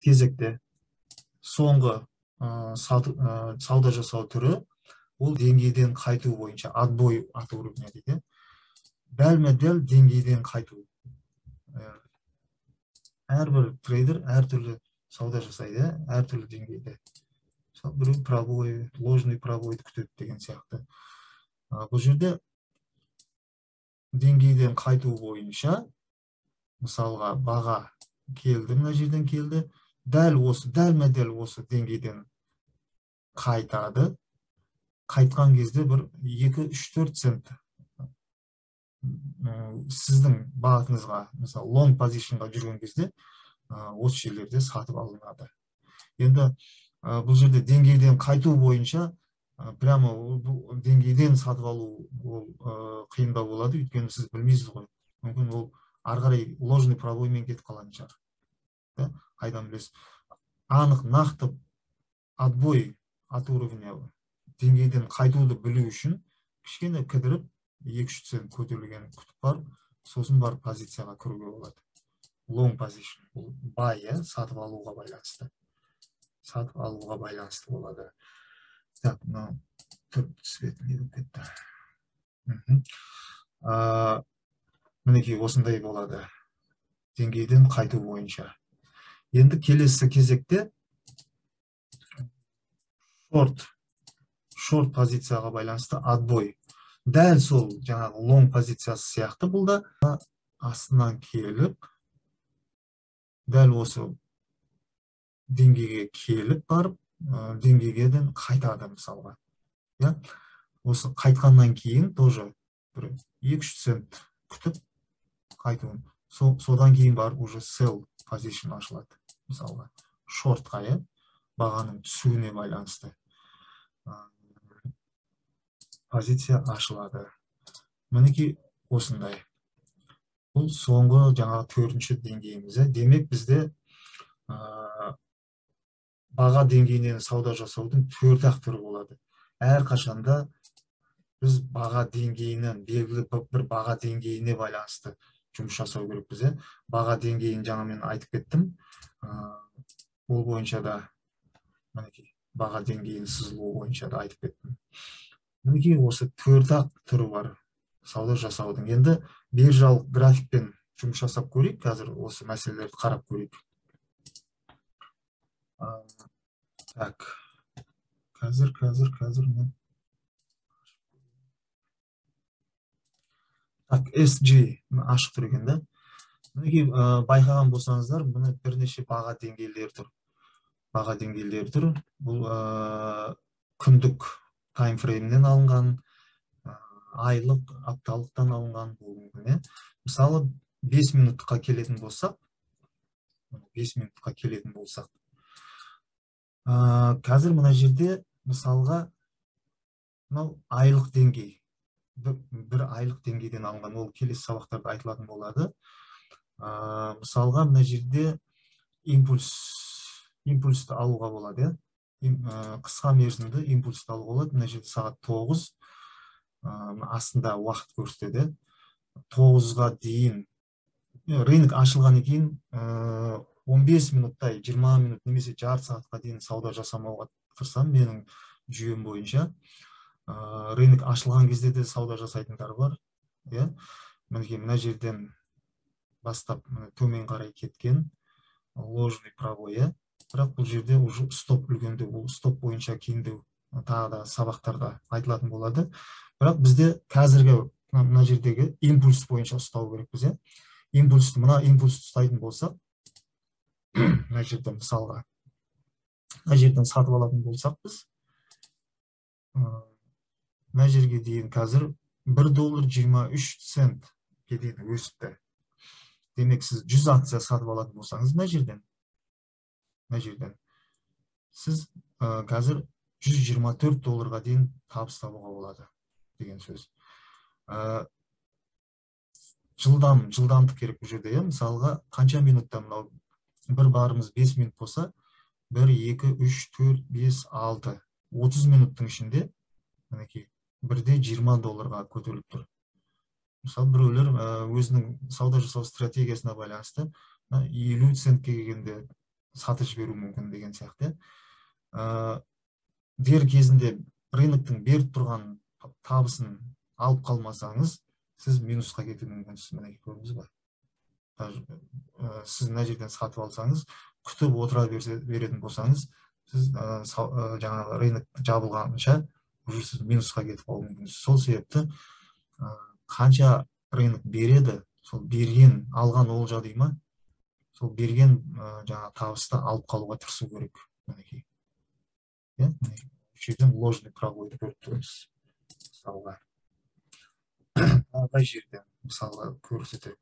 Кезекте соңғы сауда жасау түрі ол деңгейден қайту бойынша, отбой от уровня дейді. Дәлме-дәл деңгейден қайту. Әрбір трейдер әртүрлі сауда жасайды, әртүрлі деңгейде. Мысалы, біреу пробой, ложный пробойды күтеді деген сияқты. Бұл жерде деңгейден қайту бойынша, мысалға, баға келді, мына жерден келді, дәл осы, дәлме-дәл осы деңгейден қайтады. Қайтқан кезде бір 2, 3, 4 цент сіздің бағытыңызға, мысалы, long positionға жүрген кезде осы жерлерде сатып алынады. Енді бұл жерде деңгейден қайту бойынша прямо бұл деңгейден сатып алу ол қиындау болады, өйткені сіз білмейсіз ғой. Мүмкін ол ары қарай ложный пробоймен кетіп қалатын шығар. Да? Қайдан білесіз? Анық, нақты отбой от уровня, деңгейден қайтуды білу үшін кішкене кідіріп 2-3 цент көтерілгенін күтіп барып, сосын барып позицияға кіруге болады. Long position бұл buy, сатып алуға байланысты. Сатып алуға байланысты болады. Так, мынау түр цветі не болып кетті? Мінекей осындай болады. Деңгейден қайту бойынша. Енді келесі кезекте шорт позицияға байланысты отбой. Дәл сол жаңағы лонг позициясы сияқты бұл да астынан келіп, дәл осы деңгейге келіп барып, деңгейгеден қайтады мысалға. Иә? Осы қайтқаннан кейін тоже бір 2-3 цент күтіп қайтуын. Содан кейін барып уже sell position ашылады мысалға. Шортқа, иә, бағаның түсуіне байланысты позиция ашылады. Мінекей осындай. Бұл соңғы жаңағы төртінші деңгейіміз. Демек бізде баға деңгейінен сауда жасаудың төрт-ақ түрі болады. Әрқашанда біз баға деңгейінен, белгілі бір баға деңгейіне байланысты жұмыс жасау керекпіз. Баға деңгейін жаңа мен айтып кеттім. Ол бойынша да мінекей баға деңгейінің сызылуы бойынша да айтып кеттім. Мінекей осы төрт-ақ түрі бар сауда жасаудың. Енді биржалық графикпен жұмыс жасап көрейік, қазір осы мәселелерді қарап көрейік. Так, қазір мен так, SG ашық тұр екен да. Мінекей байқаған болсаңыздар, міне бірнеше баға деңгейлері тұр. Баға деңгейлері тұр. Бұл күндік таймфреймнен алынған, айлық, апталықтан алынған болуы мүмкін. Мысалы, 5 минутқа келетін болсақ, 5 минутқа келетін болсақ, қазір мына жерде мысалға мынау айлық деңгей, бір айлық деңгейден алынған, ол келесі сабақтарда айтылатын болады. Мысалға мына жерде импульсті алуға болады, қысқа мерзімді импульсті алуға болады. Мына жерде сағат 9, астында уақыт көрсетеді. 9-ға дейін рынок ашылғаннан кейін 15 минуттай, 20 минут немесе жарты сағатқа дейін сауда жасамауға тырысамын менің жүйем бойынша. Рынок ашылған кезде де сауда жасайтындар бар, иә. Мінекей мына жерден бастап төмен қарай кеткен ложный пробой, иә. Бірақ бұл жерде уже стоп үлгендеу, бұл стоп бойынша кейіндеу тағы да сабақтарда айтылатын болады. Бірақ бізде қазіргі мына жердегі импульс бойынша ұстау керекпіз, иә. Импульсті, мына импульсті ұстайтын болсақ, мына жерден мысалға, мына жерден сатып алатын болсақ біз, мына жерге дейін қазір 1 доллар 23 центке дейін өсіпті. Демек, сіз 100 акция сатып алатын болсаңыз, мына жерден сіз қазір 124 долларға дейін табыс табуға болады деген сөз. Жылдамдық керек бұл жерде, иә. Мысалға, қанша минутта мынау бір барымыз 5 минут болса, 1, 2, 3, 4, 5, 6, 30 минуттың ішінде мінекей 1,20 долларға көтеріліп тұр. Мысалы, біреулер өзінің сауда жасау стратегиясына байланысты 50 центке келгенде сатып жіберуі мүмкін деген сияқты. Дер кезінде рыноктың беріп тұрған табысын алып қалмасаңыз, сіз минусқа кетуі мүмкінсіз. Мінекей, көрдіңіз ба? Сіз мына жерден сатып алсаңыз, күтіп отыра беретін болсаңыз, сіз жаңағы рынок жабылғанша уже сіз минусқа кетіп қалуы мүмкінсіз. Сол себепті қанша рынок береді, сол берген, алған олжа дей ма, сол берген жаңағы табысты алып қалуға тырысу керек. Мінекей, иә, осы жерден ложный пробойды көріп тұрмыз. Мысалға, қай жерден, мысалға, көрсетеді?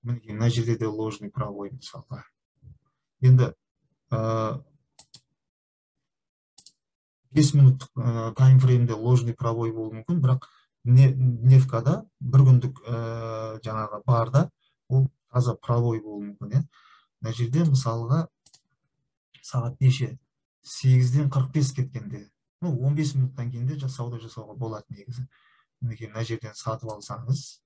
Мінекей, мына жерде де ложный пробой. Мысалға, енді 5 минуттық таймфреймде ложный пробой болуы мүмкін, бірақ дневкада, бір күндік жаңағы барда ол таза пробой болуы мүмкін, иә. Мына жерде, мысалға, сағат неше? 8-ден 45 кеткенде, ну, 15 минуттан кейін де сауда жасауға болады негізі. Мінекей, мына жерден сатып алсаңыз,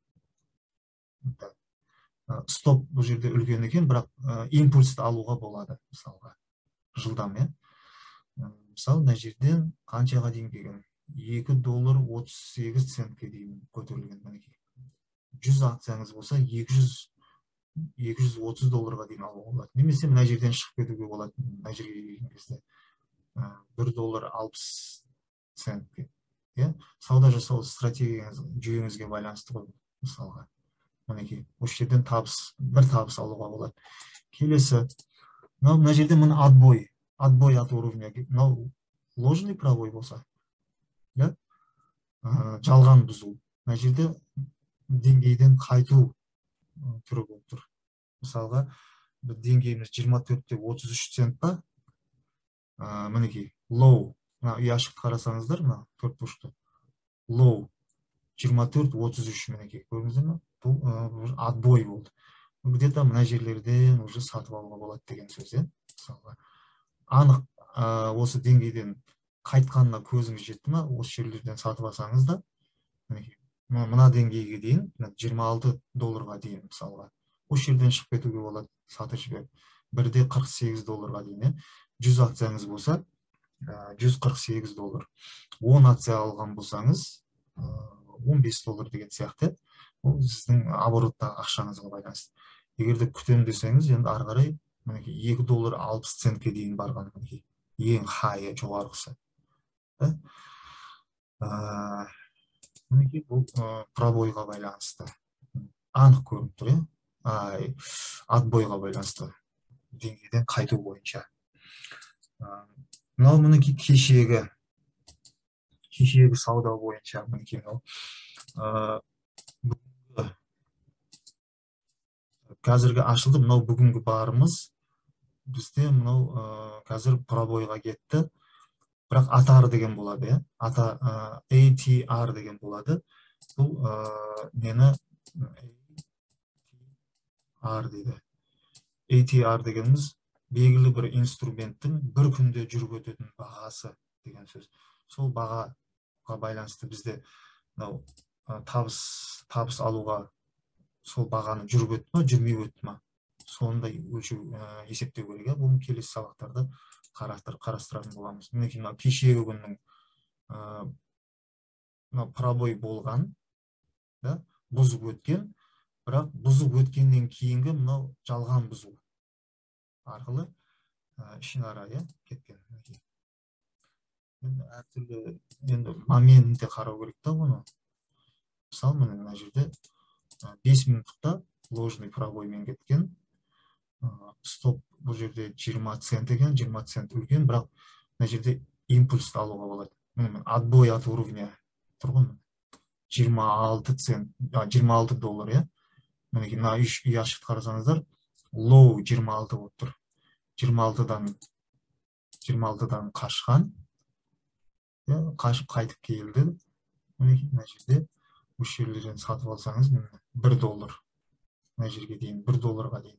стоп бұл жерде үлкен екен, бірақ импульсті алуға болады, мысалға, жылдам, иә. Мысалы, мына жерден қаншаға дейін келген? 2 доллар 38 центке дейін көтерілген. Мінекей, 100 акцияңыз болса, 230 долларға дейін алуға болады. Немесе мына жерден шығып кетуге болады. Мына жерге келген кезде 1 доллар 60 центке, иә. Сауда жасау стратегияңыз, жүйеңізге байланысты ғой. Мысалға, мінекей, осы жерден табыс, бір табыс алуға болады. Келесі мынау, мына жерде, міне, отбой, отбой от уровня. Мынау ложный пробой болса, иә, жалған бұзу. Мына жерде деңгейден қайту түрі болып тұр. Мысалға, бір деңгейіміз 24 те 33 цент па? Мінекей, low, мына ұяшықты қарасаңыздар, мына төрт бұрышты low 24,33. Мінекей, көрдіңіздер ме? Бұл отбой болды. Где-то мына жерлерден уже сатып алуға болады деген сөз, иә. Мысалға, анық осы деңгейден қайтқанына көзіңіз жетті ма, осы жерлерден сатып алсаңыз да, мінекей, мына деңгейге дейін, 26 долларға дейін, мысалға, осы жерден шығып кетуге болады, сатып жіберіп, 1 де 48 долларға дейін, иә. 100 акцияңыз болса, 148 доллар, 10 акция алған болсаңыз, 15 доллар деген сияқты. Ол сіздің обороттағы ақшаңызға байланысты. Егер де күтемін десеңіз, енді ары қарай, мінекей, 2 доллар 60 центке дейін барған. Мінекей, ең хайы, жоғарғысы. Мінекей, бұл пробойға байланысты анық көрініп тұр, иә, отбойға байланысты, деңгейден қайту бойынша. Мынау, мінекей, кешегі сауда бойынша. Мінекей, мынау бүгінгі, қазіргі ашылды. Мынау бүгінгі барымыз бізде. Мынау қазір пробойға кетті, бірақ ATR деген болады, иә, ата ATR деген болады. Бұл нені ATR дейді? ATR дегеніміз белгілі бір инструменттің бір күнде жүріп өтетін бағасы деген сөз. Сол бағаға байланысты бізде мынау табыс алуға, сол бағаны жүріп өтті ма, жүрмей өтті ма, соны да өлшеу, есептеу керек, иә. Бұны келесі сабақтарда қарастыратын боламыз. Мінекей, мынау кешегі күннің, мынау пробой болған да, бұзып өткен, бірақ бұзып өткеннен кейінгі мынау жалған бұзу арқылы ішінара, иә, кеткен. Мінекей, енді әртүрлі, енді моментте қарау керек та бұны. Мысалы, міне, мына жерде 5 минуттықта ложный пробоймен кеткен. Стоп бұл жерде 20 цент екен, 20 цент үлкен, бірақ мына жерде импульсті алуға болады. Міне, отбой от уровня тұр ғой, 26 цент, 26 доллар, иә. Мінекей, мына үш ұяшықты қарасаңыздар, low 26 болып тұр. 26-дан қашқан, иә, қашып қайтып келді. Мінекей, мына жерде, осы жерлерден сатып алсаңыз, міне, 1 доллар, мына жерге дейін, 1 долларға дейін,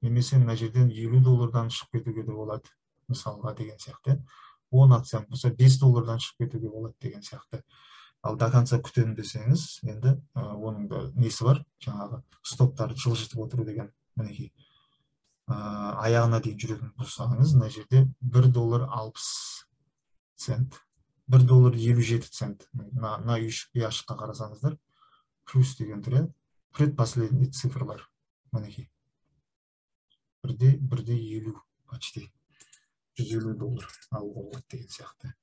немесе мына жерден 50 доллардан шығып кетуге де болады, мысалға, деген сияқты. 10 акцияң болса, 5 доллардан шығып кетуге болады деген сияқты. Ал до конца күтемін десеңіз, енді оның да несі бар, жаңағы стоптарды жылжытып отыру деген. Мінекей, Аяғына дейін жүретін болсаңыз, мына жерде 1 доллар 60 цент, 1 доллар 57 цент. Мына ұяшыққа қарасаңыздар, плюс деген тұр, предпоследний цифрлар. Мінекей. 1,50 почти 150 доллар алуға болады деген сияқты.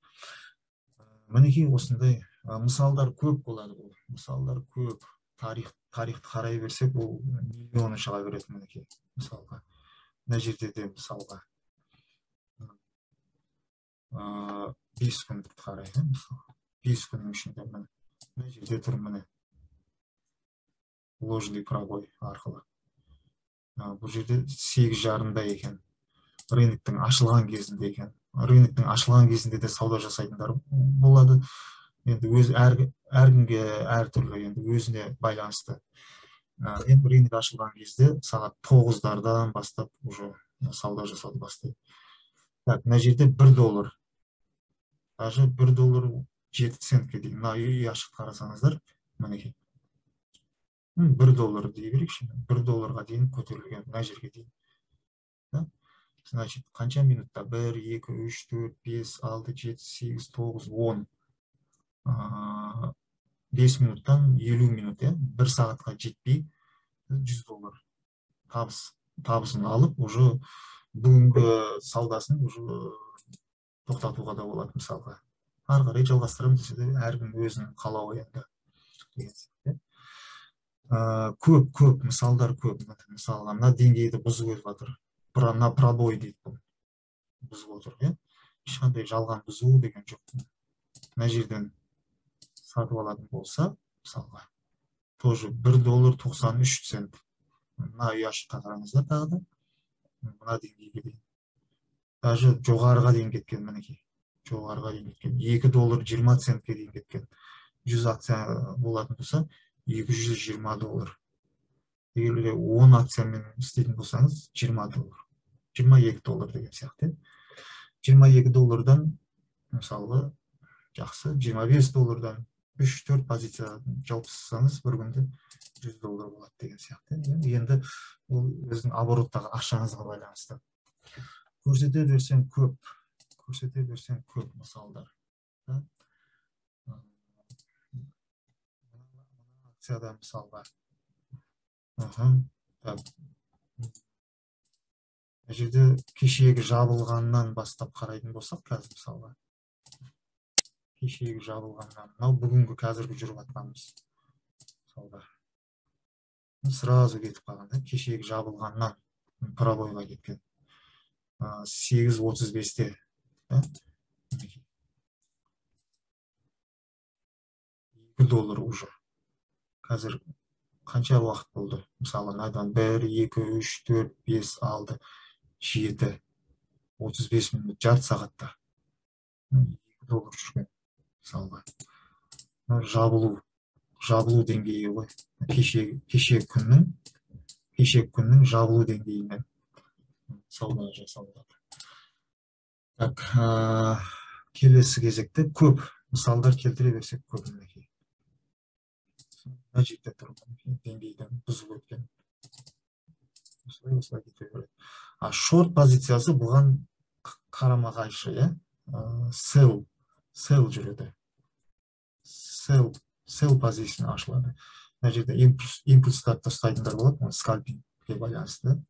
Мінекей осындай мысалдар көп болады бұл. Мысалдар көп. Тарихты қарай берсек, ол миллионы шыға береді мінекей мысалға. Мына жерде де мысалға 5 күндікті қарайық, мысалға. 5 күннің ішінде міне мына жерде тұр міне ложный пробой арқылы. Бұл жерде 8:30-да екен. Рыноктың ашылған кезінде екен. Рыноктың ашылған кезінде де сауда жасайтындар болады. Енді өз әркімге әртүрлі, енді өзіне байланысты. Енді рынок ашылған кезде сағат 9-дардан бастап уже сауда жасауды бастайды. Так, мына жерде 1 доллар. Даже 1 доллар 7 центке дейін. Мына үй ашық қарасаңыздар, мінекей. 1 доллар дей берейікші. 1 долларға дейін көтерілген мына жерге дейін. Да? Значит, қанша минутта? 1, 2, 3, 4, 5, 6, 7, 8, 9, 10. 5 минуттан 50 минут, 1 сағатқа жетпей 100 доллар табысын алып, уже бүгінгі саудасын уже тоқтатуға да болады мысалға. Ары қарай жалғастырамын десе де әркім өзінің қалауы енді. Көп мысалдар көп. Мысалға, мына деңгейді бұзып өтіп жатыр. На пробой дейді бұл. Бұзып отыр, иә? Ешқандай жалған бұзу деген жоқ. Мына жерден сатып алатын болса, мысалға, тоже 1 доллар 93 цент. Мына ұяшыққа қараңыздар тағы да. Мына деңгейге дейін. Даже жоғарыға дейін кеткен мінекей. Жоғарыға дейін кеткен. 2 доллар 20 центке дейін кеткен. 100 акция болатын болса, 220 доллар. Егер де 10 акциямен істейтін болсаңыз, 20 доллар. 22 доллар деген сияқты. 22 доллардан, мысалға, жақсы, 25 доллардан 3-4 позиция жауып тастасаңыз, бір күнде 100 доллар болады деген сияқты. Енді ол өзінің обороттағы ақшаңызға байланысты. Көрсете берсең көп, көрсете берсең көп мысалдар. Акцияда мысалға. Так. Мына жерде кешегі жабылғаннан бастап қарайтын болсақ, қазір мысалға. Кешегі жабылғаннан, мынау бүгінгі қазіргі жүріп жатқанымыз. Мысалға. Сразу кетіп қалған, да? Кешегі жабылғаннан пробойға кеткен. 8:35-те, да? 2 доллар уже. Қазір қанша уақыт болды? Мысалы, мынадан 1, 2, 3, 4, 5, 6, 7, 35 минут, жарты сағатта 2 доллар жүрген. Мысалға, жабылу деңгейі ғой. Кешегі күннің жабылу деңгейімен сауда жасалады. Так, келесі кезекте көп мысалдар келтіре берсек көп мінекей. Мына жерде тұр, деңгейден бұзып өткен. Осылай кете береді. А шорт позициясы бұған қарама-қайшы, иә? Sell жүреді. Sell позициясы ашылады. Мына жерде импульстарды ұстайтындар болады, скальпингке байланысты.